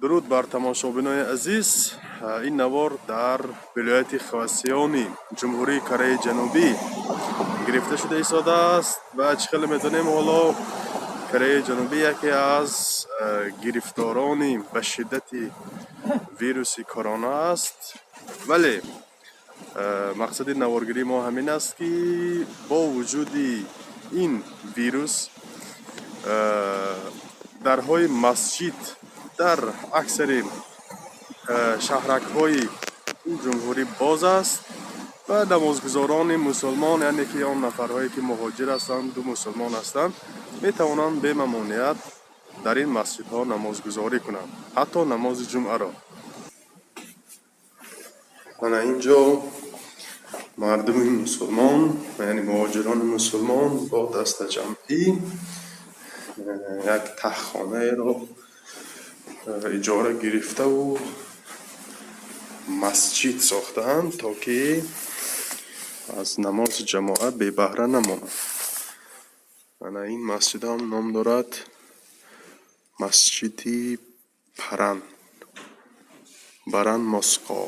Дуруд бар тамошобинони азиз. Ин навор дар вилояти Хвасиони Ҷумҳурии Кореяи Ҷанубӣ гирифта шуда истодааст ва чӣ хеле медонем, ҳоло Кореяи Ҷанубӣ яке аз гирифторони ба шиддати вируси корона аст. Вале мақсади наворгирии мо ҳамин аст, ки бо вуҷуди ин вирус дарҳои масҷид дар аксари шаҳракҳои ин ҷумҳурӣ боз аст ва намозгузорони мусулмон, яъне ки он нафарҳое, ки муҳоҷир ҳастанду мусулмон ҳастанд, метавонанд бемамониат дар ин масҷидҳо намозгузорӣ кунанд, ҳатто намози ҷумъаро. Мана ин ҷо мардуми мусулмон, яъне муҳоҷирони мусулмон бо дастаҷамъӣ як таҳхонаеро иҷора гирифтаву масҷид сохтаанд, то ки аз намози ҷамоат бебаҳра намонанд. Ана ин масҷидам ном дорад Масҷиди Паран, Баран Mosque.